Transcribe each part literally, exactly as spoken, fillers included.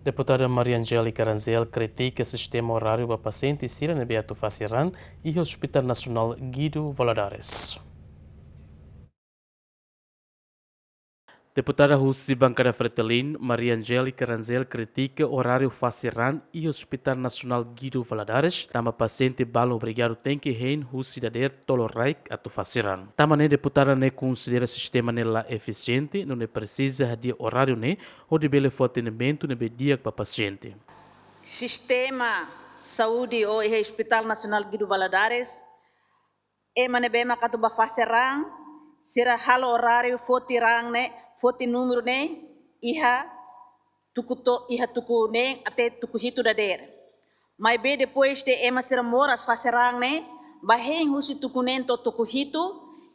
Deputada Maria Angélica Rangel kritika sistema oráriu ba pasiente sira ne'ebé atu fase raan iha Hospital Nasionál Guido Valadares. Deputada husi bankada Fretilin, Maria Angélica Rangel kritika oráriu fase raan iha Hospital Nasionál Guido Valadares, tanba pasiente balu obrigadu tenke hein husi dadeer to'o loraik atu fase raan. Tanba ne'e deputada ne'e konsidera sistema ne'e la efisiente, nune'e presiza hadi'a oráriu ne'e hodi bele fó atendimentu ne'ebé di'ak ba pasiente. Sistema saúde ou iha Hospital Nasionál Guido Valadares, ema ne'ebé maka atu ba fase raan, sira halo oráriu foti raan ne'e, foti númeru ne'e iha tuku to-, iha tuku neen até tuku hitu dadeer. Maibé depois de ema sira moras fase raan ne'e, ba hein husi tuku neen to'o tuku hitu,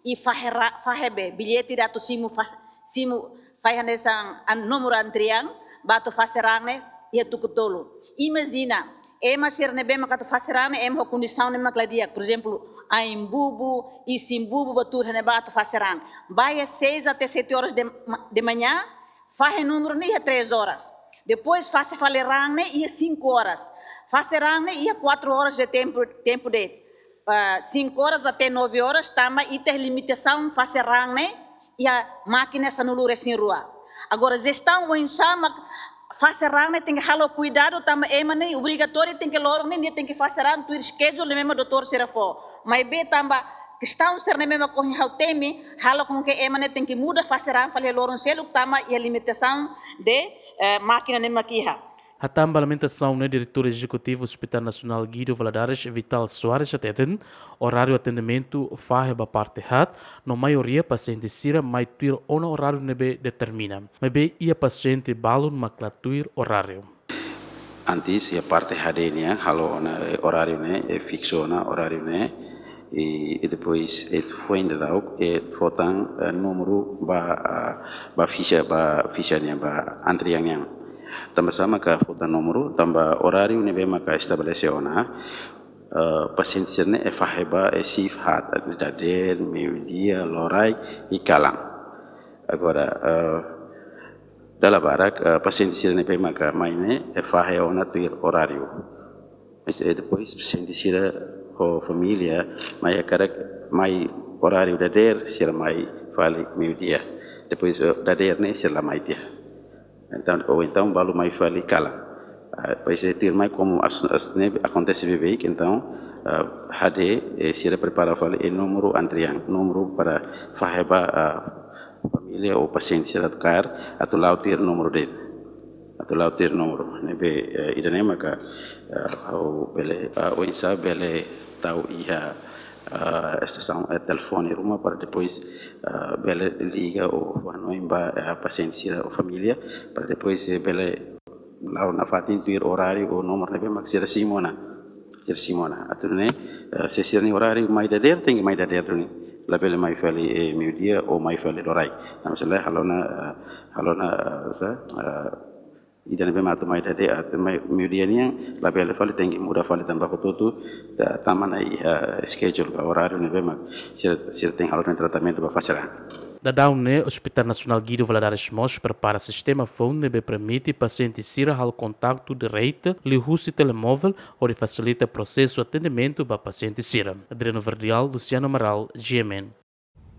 i fahe ra-, fahe be, billete ida atu simu fas-, simu sai hanesan an-, númeru antrian, ba atu fase raan ne'e, iha tuku tolu. Imajina, ema sira ne'ebé maka atu fase raan ne'e, ema ho kondisaun ne'ebé mak la di'ak, por ezemplu, ain bubu, isin bubu, ba tuur iha ne'ebá atu fase raan. Ba iha seis até sete horas de ma-, de manhã, fahe númeru ne'e iha três horas. Depois fase fali raan ne'e iha cinco horas. Fase raan ne'e iha quatro horas de tempo, tempo de, ah, cinco horas até nove horas, tanba ita iha limitasaun fase raan ne'e iha mákina sanulu-resin-rua. Agora, jestaun oinsá mak fase raan ne'e tenke halo kuidadu, tanba ema ne'e obrigatóriu tenke loron ne'e, nia tenke fase raan tuir schedule ne'ebé mak doutór sira fó. Maibé tanba kestaun sira ne'ebé mak ohin ha'u temi, halo com que ema ne'e tenke muda fase raan fali loron seluk tanba iha limitasaun de, eh, mákina ne'ebé mak iha. Hatán ba lamentasaun ne'e, Diretór Ezekutivu Hospital Nasionál Guido Valadares, Vital Soares, hateten, oráriu atendimentu fahe ba parte haat, no maioria pasiente sira mai tuir ona oráriu ne'ebé determina. Maibé iha pasiente balun mak la tuir oráriu. Antes, iha parte H D nian, halo ona, eh, oráriu ne'e, eh, fiksu ona oráriu ne'e, i, i depois, eh, foin daudauk, eh, fó tan, eh, númeru ba, ah, ba fixa, ba fixa nian, ba antrian nian. Tanba sá maka fó tan númeru, tanba oráriu ne'ebé maka estabelese ona, eh, pasiente sira ne'e, eh, fahe ba, eh, shift haat, dadeer, meiudia, loraik, i kalan. Agora, eh, dala barak, eh, pasiente sira ne'ebé maka mai ne'e, eh, fahe ona tuir oráriu. Mas, eh, depois pasiente sira ho família, mai hakarak mai oráriu dadeer, sira mai fali meiudia. Depois, eh, dadeer ne'e sira la mai tiha. Entaun, ou entaun balu mai fali kalan. Ah, pois é, tuirmai komu as, as ne'e akontese beibeik, entaun, ah, H D, eh, sira prepara fali, eh, númeru antrian, númeru para fahe ba, ah, família ou pasiente sira atu kaer, atu la'o tuir númeru de'it. Atu la'o tuir númeru. Ne'ebé, eh, ida-ne'e maka, eh, ha'u bele, eh, oinsá bele tau iha, eh, estasaun, eh, telefone ruma para depois, eh, bele liga ou fó hanoin ba, eh, pasiente sira ou família, para depois, eh, bele la'o nafatin tuir oráriu ou númeru ne'ebé mak sira simu ona. Sira simu ona. Atu nune'e, eh, se sira-nia oráriu mai dadeer, tenke mai dadeer duni. Labele mai fali, eh, meiudia ou mai fali loraik. Tanba sá ne'e halo ona, eh, halo ona, eh, sá, eh, ida ne'ebé mak atu mai dadeer, atu mai meiudia nian, labele fali, tenke muda fali tanba hotu-hotu, ta-, tama ona iha schedule ka oráriu ne'ebé mak sira, sira tenke halo ona tratamentu ba fase raan. Daudaun ne'e, Hospital Nasionál Guido Valadares mós prepara sistema foun ne'ebé permite pasiente sira halo kontaktu direta liuhusi telemóvel, hodi fasilita prosesu atendimentu ba pasiente sira. Adriano Verdial, Luciano Amaral, G M N.